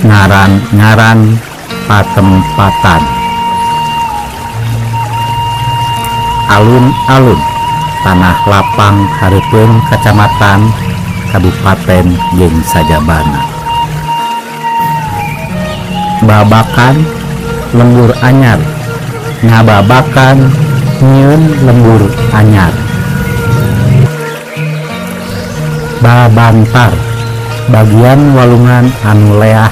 Ngaran-ngaran patempatan. Alun-alun tanah lapang hareupeun kacamatan, kabupaten jeung sajabana. Babakan lembur anyar, ngababakan nyieun lembur anyar. Babantar bagian walungan anu leah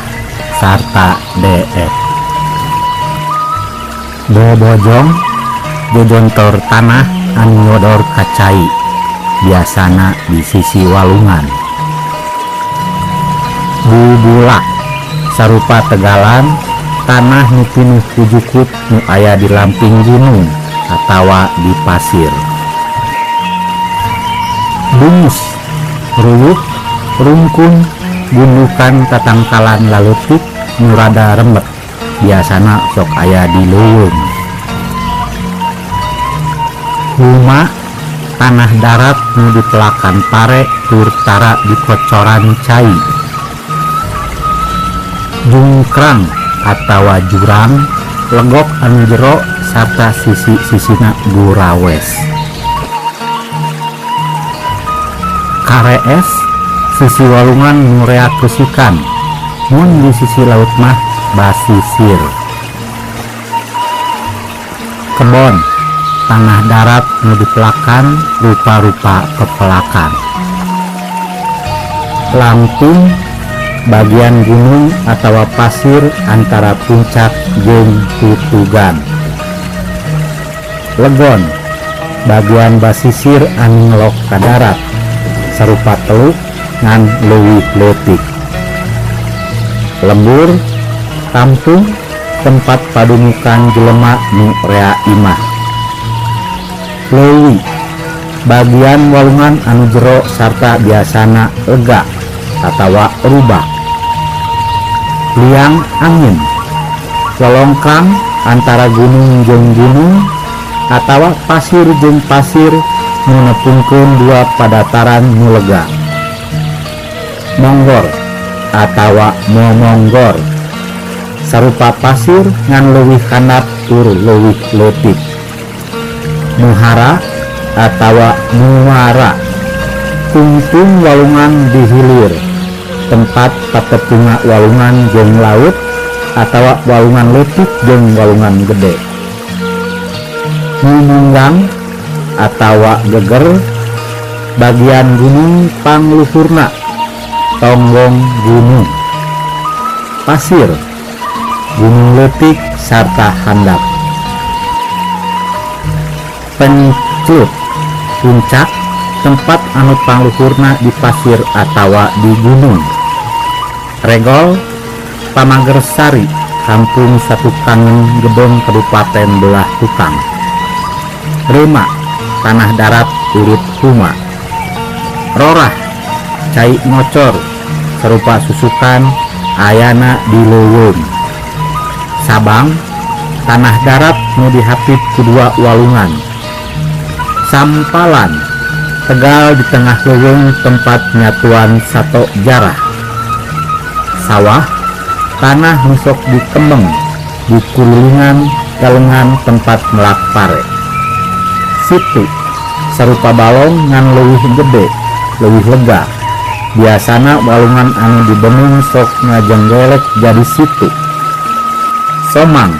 sarta deet. Bobojong jojontor tanah anu nyodor ka cai, biasana di sisi walungan. Bubulak sarupa tegalan tanah nu pinuh ku jukut nu aya di lamping gunung atawa di pasir. Bungus ruyuk rungkun gundukan tatangkalan laleutik nu rada remet, biasana sok aya di leuweung. Huma tanah darat nu dipelakan pare tur tara dikocoran cai. Jungkrang atawa jurang legok anu jero sarta sisi-sisina gurawes. Karees sisi walungan nu rea keusikan, mun di sisi laut mah basisir. Kebon tanah darat nu dipelakan rupa-rupa pepelakan. Lamping bagian gunung atawa pasir antara puncak jeung tutugan. Legon bagian basisir anu ngelok ka darat sarupa teluk ngan leuwih leutik. Lembur kampung tempat padumukan jelema nu rea imah. Leuwi bagian walungan anu jero sarta biasana lega atawa rubah. Liang angin lolongkrang antara gunung jeung gunung atawa pasir jeung pasir nu nepungkeun dua padataran nu lega. Monggor atawa momonggor sarupa pasir ngan leuwih handap tur leuwih leutik. Muhara atawa muara tungtung walungan di hilir tempat patepunga walungan jeung laut atawa walungan leutik jeung walungan gede. Mumunggang atawa geger bagian gunung pangluhurna tonggong gunung. Pasir gunung leutik sarta handap. Pencut puncak tempat anu pangluhurna di pasir atawa di gunung. Regol Pamagersari Kampung Satukangen Gedong Kabupaten Belah Tukang. Reuma tanah darat urut huma. Rorah cai ngocor sarupa susukan ayana di leuweung. Sabang tanah darat nu dihapit ku dua walungan. Sampalan tegal di tengah leuweung tempat nyatuan sato jarah. Sawah tanah nu sok dikembeng di kulilingan galengan tempat melak pare. Situ sarupa balong ngan leuwih gede leuwih lega, biasana walungan anu dibenung sok ngajenggelek jadi situ. Somang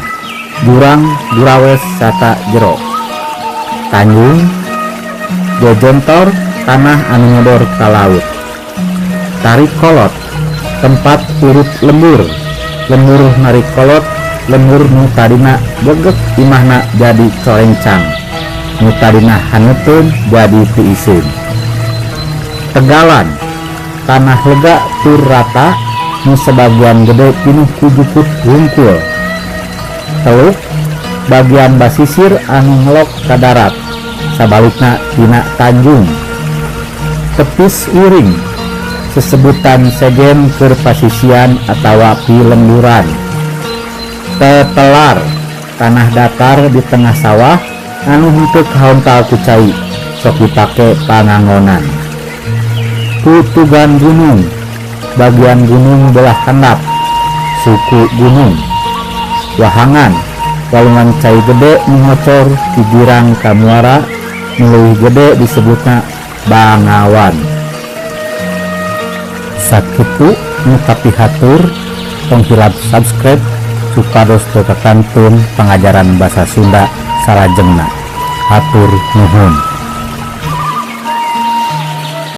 jurang gurawes sarta jero. Tanjung jojontor tanah anu nyodor ka laut. Tarik kolot tempat urut lembur, lembur narik kolot, lembur nu tadina gegek imahna jadi corencang, nu tadina haneuteun jadi tiiseun. Tegalan tanah lega tur rata nu sebagian gede pinuh ku jukut wungkul. Teluk bagian basisir anu ngelok ka darat sabalikna tina tanjung. Tepis wiring sesebutan sejen keur pasisian atawa pilemburan. Tetelar tanah datar di tengah sawah anu henteu kahontal ku cai sok dipake pangangonan. Tutugan gunung bagian gunung belah handap. Suku gunung. Wahangan, walungan cai gede nu ngocor ti girang ka muara, nu leuwih gede disebutna Bangawan. Sakitu nu kapihatur, tong hilap subscribe supados teu kakantun pangajaran basa Sunda salajengna. Hatur nuhun.